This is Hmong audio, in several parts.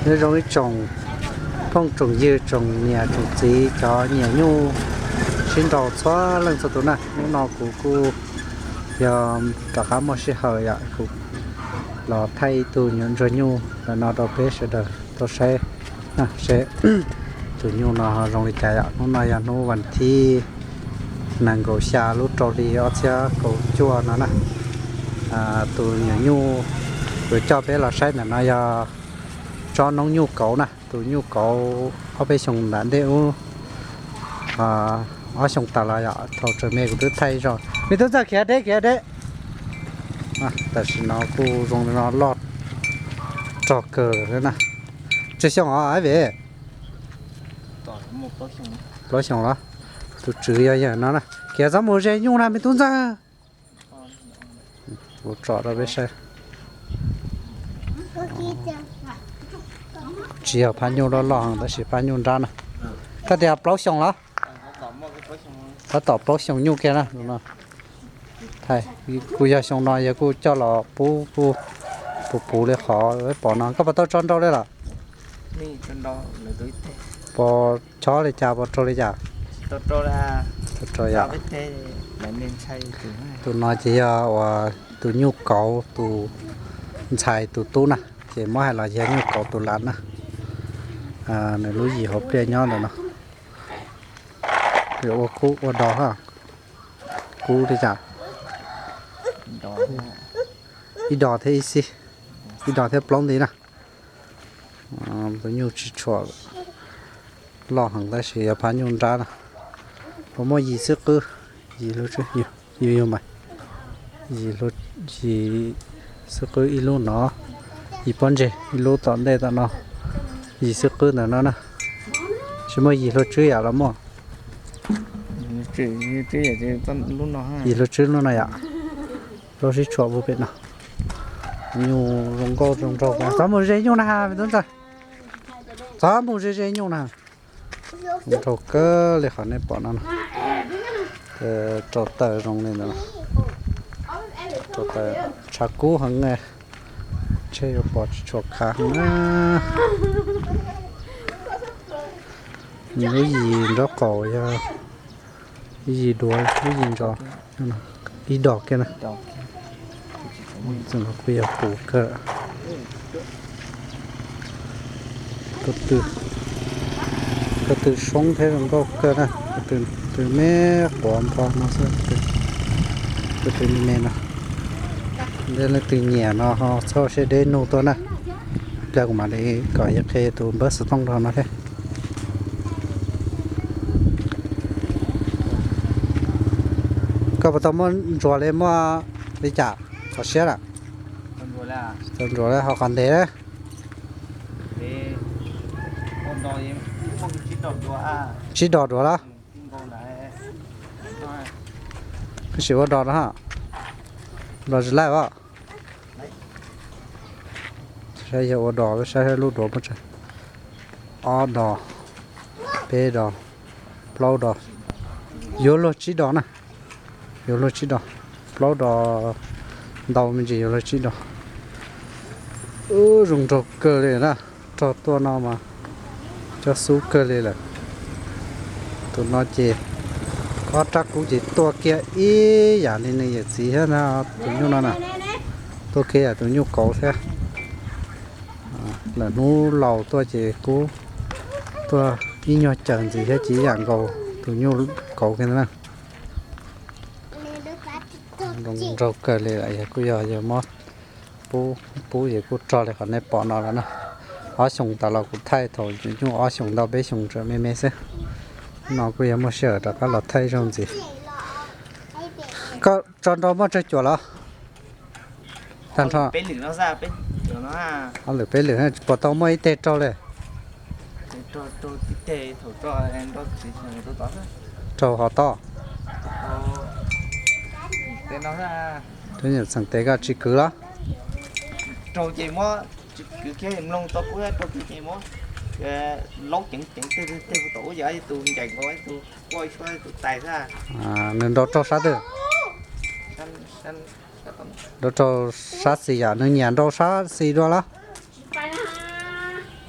Nyob zoo ib tsoom phooj tsoom ywg tsoom niam tsoom txiv cov nyiam nyuj sib nraus txhua leej txhua tus na, hnub no kuv kuj yog rov qab muaj sij hawm yom, kuv los thaij ib tug nyuam ntsuag nyuj ntawm no rau peb sawv daws tau saib seb tus nyuj no zoo li cas yom. Hnub no yog hnub vas thib nees nkaum xya lub rau hli ob txhiab kaum cuaj no na. Tus nyuam nyuj kuv coj peb los saib ntawm no yog tsob noob nyuj kauv na, tus nyuj kauv ob peb xyoos nram ntej ub, ob xyoos tas los yom, thaum tseem me kuv twb thaij zog. Me tub Ntxawg khiav deb khiav deb. Tam sim no kuj zoo li no loj rog kawg na. Tsawg xyoo os Vem? Plaub xyoos los? Tus tswv yog yawg no na. Khiav txhob mus ze nyuj na me tub Ntxawg. Kuv tsom rau peb saib. Tsis yog phab nyuj loj loj heev tab sis phab nyuj nrab na. Koj tias plaub xyoos los? Tab tom plaub xyoos nyuj kiag na. Thaij, kuj yog xyoo no yog kuj coj los pub kuj puv puv li qhov pom no. Koj puas tau tso nrau li los? Puas chob li cas, puas raug li cas? Tau raug yom. Tus no ces yog uas tus nyuj kauv tus ntxhais tus tub na, ces muab hais los yog nyuj kauv tus lav na. Nws lub yim hauv pliaj nyob ntawm no. Ua kub ua dos ha. Kub li cas? Ib dos thiab ib xib, ib dos thiab plaub nti na. Tus nyuj tsis tshua loj heev tab sis yog phab nyuj nrab na. Puas muaj yim xwb qwb, yim lub, yus yug mas, yim xwb qwb ib lub no, yim pob ntseg ib lub tom ntej tom no, yim xwb qwb ntawm no na. Tsis muaj yim hlua tswb yam los muaj. Yim hlua tswb lub no yom. Plaub sib tshuam puag pem no. Nyuj zoo nkauj zoo nraug. Txhob mus ze nyuj na ha me tub ntxawg. Txhob mus ze ze nyuj na. Zoo nraug kawg li qhov nej pom no. Rau taws zoo li ntawd. Rau taws tshav kub heev, ntshe yuav pom tsis tshua khav heev na. Lub yim nraub qaum yog ib yim duav, ib yim ntsos, ib dos kiag na. Txawm no kuj yog puv kawg. Ko tw soob thiab zoo nkauj kawg na. Ko tw me quav npho no xwb, ko tw me me no. Leej twg nyiam no ho txhob siab deb nug tuaj na. Pliag kuv mam li kom yawg qhia tus npawb xov tooj rau no thiab. Koj puas tau muaj ntsuag li, muaj li cas qhov siab lawm? Tau ntsuag li ho qhov ntev. Tsib dos duav los? Koj sim ua dos no ha. Dos tsis laij as. Saib yog ua dos, saib lub duav muaj tsawg. Ob dos, peb dos, plaub dos, yuav luag tsib dos na. Yuav luag tsib dos, plaub dos ntau me ntsis yuav luag tsib dos. Zoo nraug kawg li na, rog tuaj no mas cov xub kawg li lawm. Tus no ces ob rab kub ces tuaj kiag ib yam li nws yawm txiv thiab na, tus nyuj no na. Tuaj kiag yam tus nyuj kauv thiab. Lawm hnub laus tuaj ces kub tuaj ib nyuag cawm ntxiv thiab ces ib yam nkaus tus nyuj kauv kiag na. Nraug kawg li lawm, yog kuj yog yog muab pub pub ces kuj rog li qhov nej pom no lawm na. Ob xyoos tas los kuv thaij thaum nyuj ob xyoos ntau peb xyoos tseem me me xwb. No kuj yog muaj sij hawm rov qab los thaij zaug ntxiv. Koj tso nrau muaj tsawg cuam los? Tag nrho ob lwm peb lwm, puas tau muaj ib teg raug li? Raug hov toj. Nyuam txheem tes koj tsis kwv los? Nws nrau raug sab twg? Nrau raug sab xis yom, nws nyiam nrau sab xis dua los?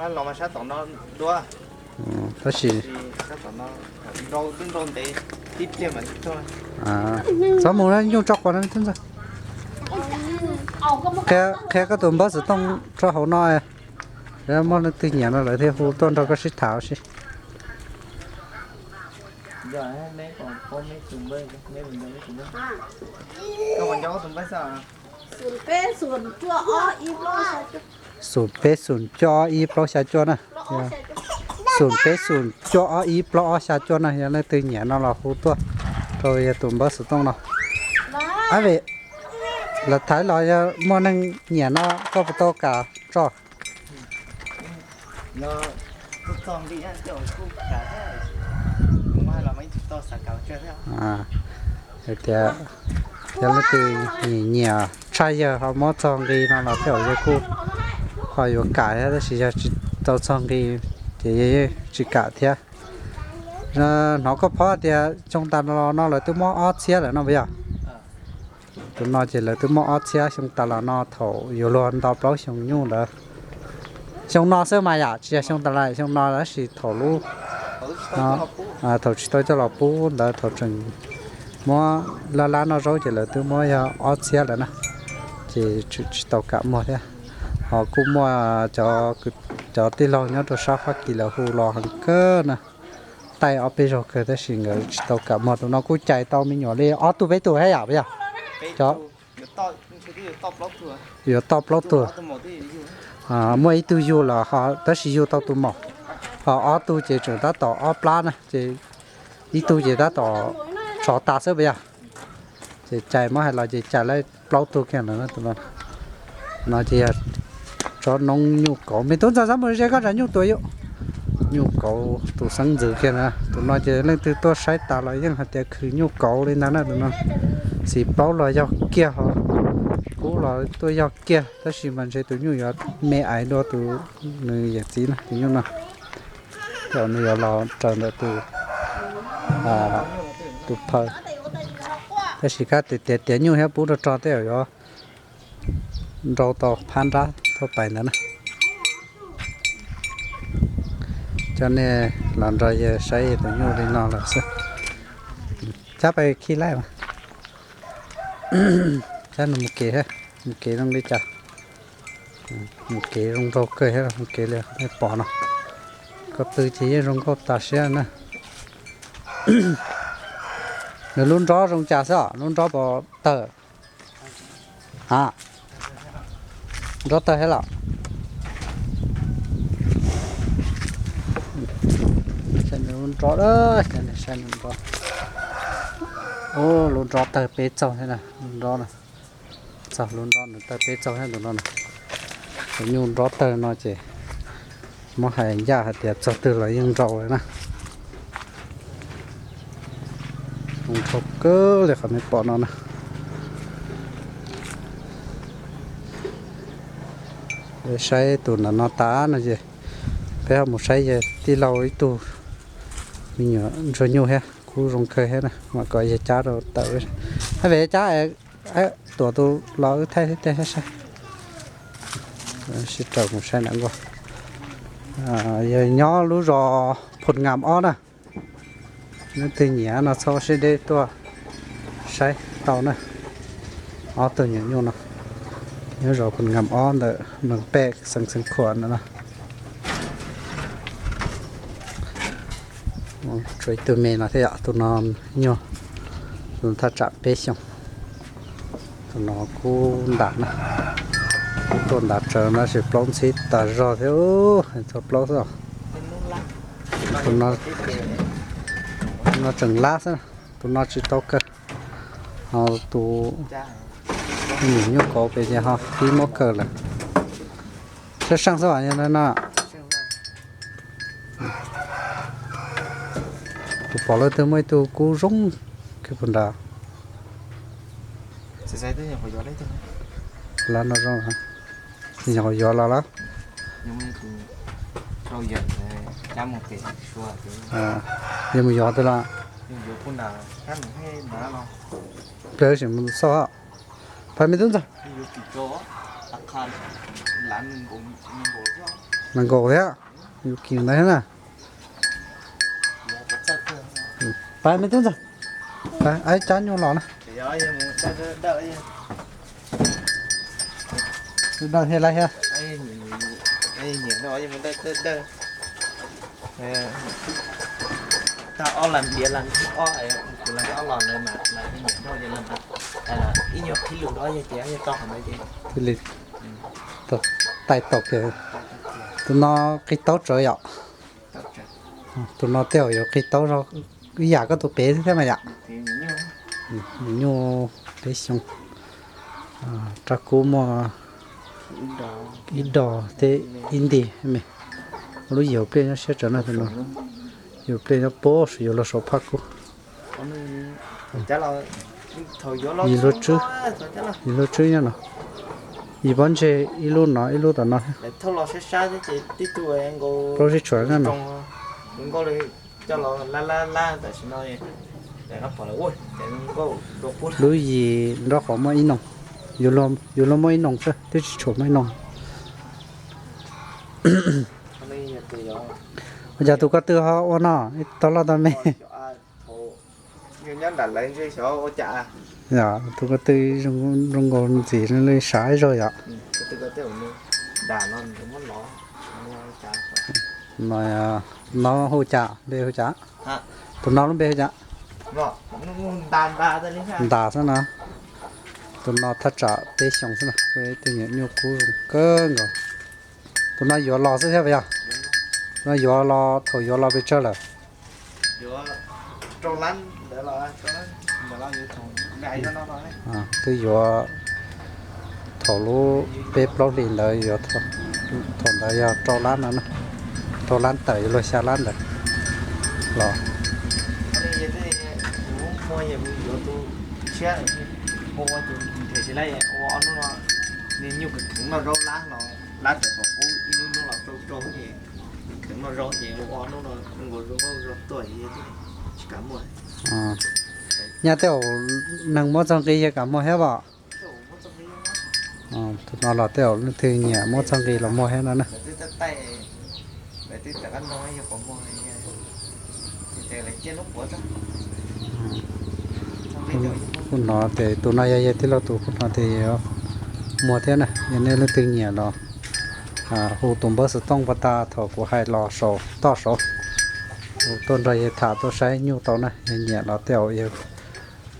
Los mas sab tom no dua, tab sis sab tom no nrau twb nrau ntev, tib pliag mas tib tog. Txhob mus na, nyuj tso quav no me tub ntxawg. Qhia, qhia koj tus npawb xov tooj rau hauv no, muaj leej twg nyiam no lawv thiaj hu tuaj nrog koj sib tham si. Xoom peb xoom cuaj ob ib plaub xya cuaj na. Xoom peb xoom cuaj ob ib plaub ob xya cuaj na, yog leej twg nyiam no los hu tuaj rau yog tus npawb xov tooj no. Ab, lawv thaiv los yog muaj neeg nyiam no koj puas tau kam tso? Hais tias yog leej twg nyiam nyiam tshaj yawg ho muab txog nqi no los tej zaum yawg kuj ho yuav kam thiab, tab sis yog tsis tau txog nqi ces yawg tsis kam thiab. Hnov koj phob tias xyoo tas los no lawv twb muab ob txhiab lawm no puas yog? Tus no ces lawv twb muab ob txhiab xyoo tas los no thaum yuav luag nto plaub xyoo nyuj ntawd. Xyoo no xwb mas yom, tsis yog xyoo tas los xyoo no tab sis thaum lub, thaum tsis tau coj los pub ntawd thaum tseem muab lab lab noj zaub ces lawv twb muab yog ob txhiab lawm na, ces tsis tau kam muag thiab. Ho kuj muaj cov tij laug nyob rau sab Fab Kis lawv hu los heev kawg na, taij ob peb zaug kawg tab sis nkawd tsis tau kam muag. Tus no kuj cais tau me nyuam li ob tug peb tug thiab yom, puas yog? Cov yuav toj plaub tug, muaj ib tug yug los tab sis yug tau tus maum, ho ob tug ces tseem tab tom ob plab na ces ib tug ces tab tom tsov tas xwb puas yog? Ces cais muab hais los ces cais lawm plaub tug kiag ntawd. Tus no ces yog tsob noob nyuj kauv. Me tub ntxawg, txhob mus ze koj ntshav nyuj tuaj yom. Nyuj kauv tus xeeb ntxwv kiag na. Tus no ces leej twg tuaj saib tas los yeej hais tias khwv nyuj kauv li ntag na tus no. Txiv plaub los yog kiag ho, kub los tuaj yog kiag tab sis mas ntshe tus nyuj yuav me aiv dua tus nws yawm txiv na tus nyuj no. Tej zaum nws yuav los raws ntawm tus, tus phaw. Tab sis kab tiav tiav nyuj thiab pub rog rog tej zaum yuav nrau tau phab nrab thauj pais ntawd na. Coj nej los nrog yawg saib tus nyuj li no lawm xwb. Cab pais khi laij mas. Cab nws mus kev thiab, mus kev zoo li cas. Mus kev zoo nraug kawg thiab, mus kev li nej pom no. Ko tw ces yeej zoo nkauj tas siab na. Nws lub nrob zoo cas xwb os, lub nrob puas tawg? A, nrob tawg thiab los? Saib nws lub nrob, saib nws lub nrob. Ub, lub nrob tawg peb txaug thiab na, lub nrob no. Txog lub nrob nws tawg peb txaug thiab tus no na. Tus nyuj nrob tawg no ces muab hais ncaj hais tias txog twg los yeej nrau li na. Zoo nkauj kawg li qhov nej pom no na. Saib tus ntawm no tas no ces peb ho mus saib yawg tij laug ib tug me nyuam ntsuag nyuj thiab, kub zoo kawg thiab na, mam kom yawg cab rau tawm. Hab pem cab, tuam tus los wb thaij thiab tej thiab saib. Sib raws mus saib ntawm nkuaj. Yog nyob lub zos Phoo Ngam ob na. Leej twg nyiam no txhob siab deb tuaj saib tau na. Ob tug nyuam nyuj no nyob zos Phoo Ngam ob ntawm Mees Pej xeev Xeev Khuam ntawm no. Tshuav ib tug me no thiab yom, tus no nyuaj, tus no thaj tsam peb xyoos. Tus no kub ntas na, kub tuaj ntav tsawv no tab sis plaub ntxhib tas zog thiab, txog plaub xwb. Tus no tseem lab xwb, tus no tsis tau kawg. Ho tus nyuam nyuj kauv pem ces ho pib muab kawg lawm. Sab seej xwb os no. Kuv pom leej twg muaj ib tug kub zoo kiag puag nrad. Lab no zoo, nyuam qhuav yuav los lawm. Yog mus yuav twg los? Pliag sim mus xauj. Phais me tub ntxawg. Nees nkaum thiab, yus kis ntawd thiab na. Pab me tub ntxawg, pab, ib cab nyuj los na. Dawj thiab lawm thiab. Thiaj li taij tau kiag. Tus no qis taub tsawv yom. Tus no tej zaum yuav qis taub zog ib yam koj tus pem thiab mas yom. Nyuj peb xyoo, rab kub muaj ib dos thiab ib nti me. Lub yim pliaj nyob siab tsawv na tus no. Yim pliaj nyob puag saum yuav luag saum phaj kub. Yim hlua tswb, yim hlua tswb nyob no. Yim pob ntseg ib lub no ib lub tom no thiab. Plaub sib tshuam nyob no. Lub yim nraub qaum muaj ib noog, yus luag muaj ib noog xwb twb tsis tshuam muaj ib noog. Ua cas tus ko tw ho ua no tau loj tau me? Tus ko tw zoo nkaus ntxim li sav ib zaug yom. No hu cas, npe hu cas? Tus no lub npe hu cas? Ntas xwb na. Tus no thaj tsam peb xyoo xwb na, ib tug nyuam nyuj kub zoo kawg nkaus. Tus no yuav los xwb thiab puas yog? Tus no yuav los, thaum yuav los pes tsawg lawm? Twb yuav thaum lub peb plaub hlis ntawd, thaum ntawd yog rau lab no, rau lab tawm yuav luag xya lab ntawd los. Nyaj tej zaum neeg muab txog nqi yog kam muag thiab pom. Tus no los tej zaum leej twg nyiam muab txog nqi los muag thiab no na. Kuv hnov tias tus no yog yawg tij laug tus, kuv hnov tias yuav muag thiab na. Yog nej leej twg nyiam los hu tus npawb xov tooj pov tas thaum kuv hais los saum toj saud, hu tuaj nrog yawg tham tuaj saib nyuj tau na. Yog nyiam los tej zaum yawg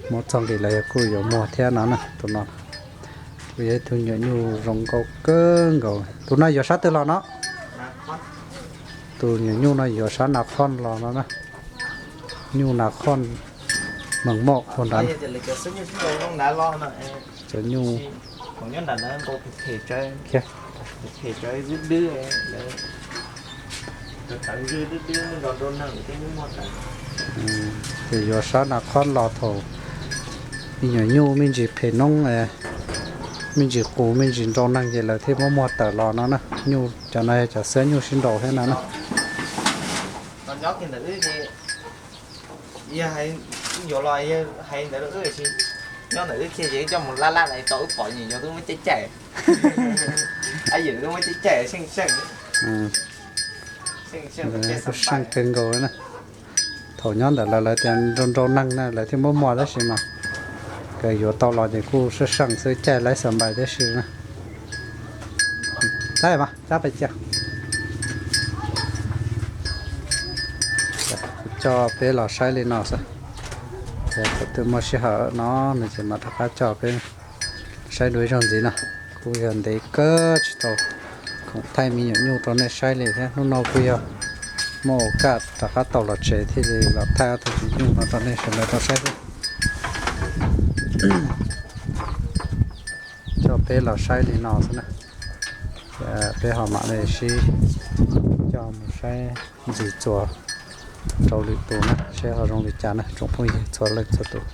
muab txog nqi los yawg kuj yuav muag thiab no na. Tus no kuj yog ib tug nyuam nyuj zoo nkauj kawg nkaus. Tus no yuav sab twg los no? Tus nyuam nyuj no yuav sab Nas Khoj los no na. Nyuj Nas Khoj, Mees Moj puag nrad. Cov nyuj ces yuav sab Nas Khoj los thaum me nyuam nyuj me ntsis phem noob, me ntsis qus me ntsis nrau neeg ces lawv thiaj muab muag tawm los no na. Nyuj cov no yog cov xab nyuj sib nraus thiab no na. Nyob ntawm wb ces, hais ntawd, nyob ntawm wb ces coj mus lab lab lawm tau wb pom nyuam nyuj twb muab caij caij, ab yim twb muab caij caij seej seej, seej kawg nkaus na. Thaum nyob ntawm lawv, lawv tias nrau nrau neeg na lawv thiaj muab muag tab sis mas yuav tau los ces kuj seej seej xwb caij laib xav npais tab sis na. Tab mas cab pais cia. Kuv coj peb los saib li no xwb. Thaum twg muaj sij hawm no nws ces mam rov qab coj peb saib dua ib zaug ntxiv no. Kuj yog ntev kawg tsis tau khoom thaij me nyuam nyuj rau nej saib li thiab. Hnub no kuj yog muaj ua kaj rov qab tau los tsev thiaj li los thaij ob tug me nyuj no rau nej sawv daws tau saib xwb. Coj peb los saib li no xwb na. Peb ho mam li sib coj mus saib ntxiv txuas rau lwm tus na, saib ho zoo li cas na tsoom phooj ywg txhua leej txhua tus.